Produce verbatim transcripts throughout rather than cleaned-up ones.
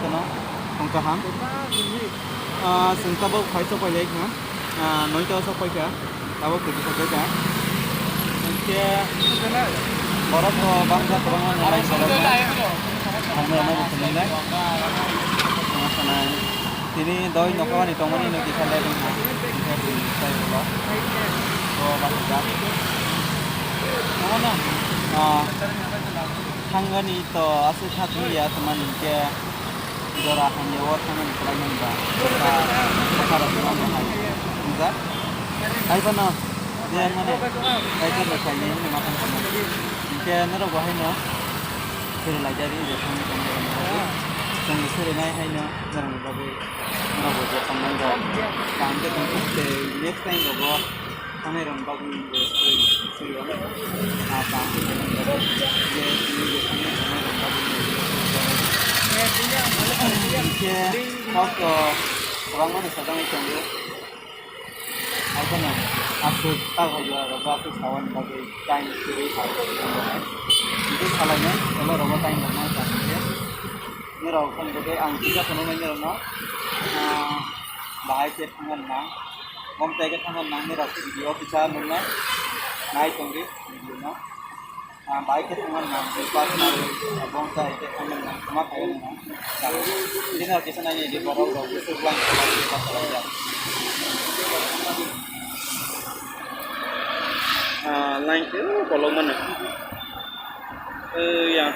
Tong kaham. Ah, chwng tabuk phai sok pailai kha. Ah, noita o sok paikha. Tabuk kwthwi sok paikha. Hwnkhe borok o bangsa kwbangma no lai chajak kha. Hamya no bo khwnwi lai. Tini doi nokha ni tongmani no kisa le wngkha. Hwnkhe bini sai ulo. O bachajak. Ah, thangani to aswk kha thangya tongmani hwnkhe. Jora hamya o thangmani kwlai mani ba, bwkha, bwkha rok kwbangma hai wngjak. Hai phano je mano kaitor rok khainai hwnwi ma thang tongmani. Hinkhe norok bo haino seri laijak ri je thangwi tongmani rok ni bagwi. Chwng serinai haino norokni bagwi norok bo je tongmani rok kaham khe tongthok tei next time rogo. Thangnai rok bagwi bo swi, swi rok. Ah, kaham khe tongmani rok. Je tini je thangnai thangnai rok bagwi bo swi rok. Hinkhe kok, ah, kwbangma ni sajagwi tongo. Abono aswk tago jora rok bo aswk sawani bagwi time kwrwi sawani bagwi. Hinkhe salainai ulo rogo time rok ma sa hinkhe. Norok phone khe ang kisa phunuknai norokno. Ah, bahai khe thangna nang. Bom tai khe thangna nang norok video kisa nuknai. Nai tongdi video no. Ah, bahai khe thangna nang. Bus na bom tai khe thangna nang. Ma khaina nang. Bini kisa nai di borok rok bwswk lang. Ah, line khe bolong mano. Eh, yang.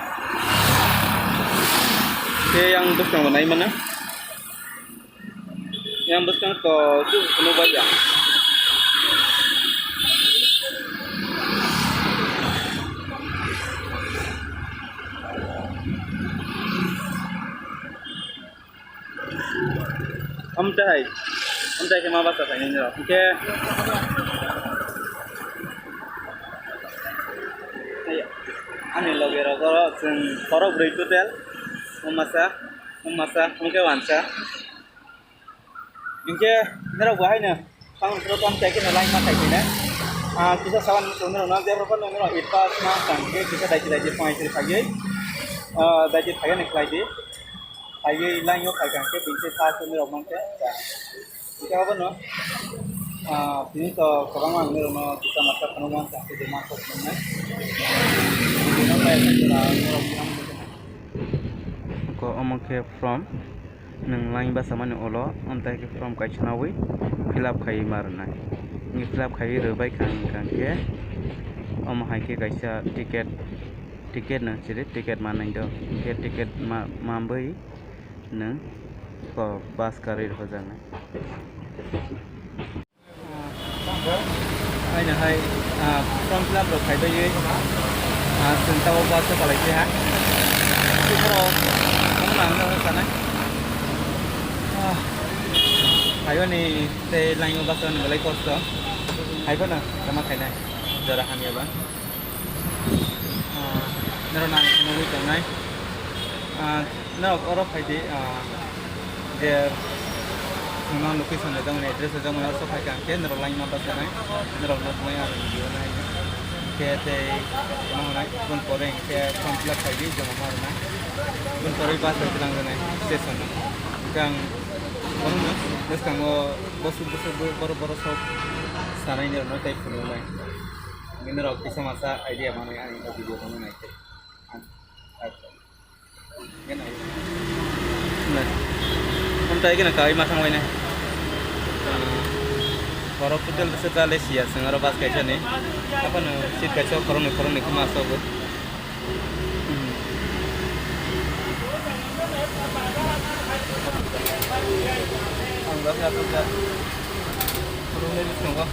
Khe yang bwskango nai mano. Yang bwskang to suk phunuk bai ya. Amtai, amtai khe ma basa khainai nw. Hwnkhe, ani loge rogo chwng khorok bwrwi total. O masa, o masa, hwnkhe wansa. Hinkhe norok bo haino tamo phuru tamo tai kheno line ma khai khaina. Ah, kisa sawan chwng norokno jebra phano norok advance ma tang khe kisa daiti daiti phai khe phaiwi, ah, daiti phaiya ni khlai di. Phaiwi line o khai kha khe bini sa chwng norok man khe. Hinkhe abono, ah, tini to kwbangma ang norokno kisa masa phano man kha khe je ma kok nwngnai. Bini no pai kha norok yang. Ko omo khe form. Nwng line basa mani ulo, amtai khe form kaisa nawi fill up khaiwi ma rwnai. Nwng fill up khaiwi rwbai kha, hwnkha khe omo hai khe kaisa ticket, ticket no chiri ticket manwi do, hwnkhe ticket ma-, manbwi nwng ko bus gari rwjaknai. Haino hai, ah, form fill up rok khaibaiwi, ah, chwng tabuk bus o kwlai khe ha. Borok omo nang nw sanai. Ah, phaiyoni tei line o bus o belai kosto. Hai phano tama khainai jora hamya ba. Ah, norok nang nugwi tongnai. Ah, Norok oro phai di, ah, je chwngno location rijak mani, address rijak mani, oro sok phai kha, hwnkhe norok line ma bachanai, norok no tongmani ang video nai khe tei tamo hwnai, boni pore hwnkhe form fill up khai di, joma ma rwnai, boni pore bus bai twlang rwnai station o. Hwnkhe ang bono bwskango bwswk bwswk bo-, borok borok sok sanai norok no tei phunuknai. Hwnkhe norok kisa masa idea manwi ang video bono nai khe. Amtai khe na kai ma thang bai nai. Borok total bwswk ta le sia chwng oro bus kaisa ni. Aphano seat kaisa khoroknwi khoroknwi khe ma aswk bo. Ang bus aswk da. Khoroknwi bwskango.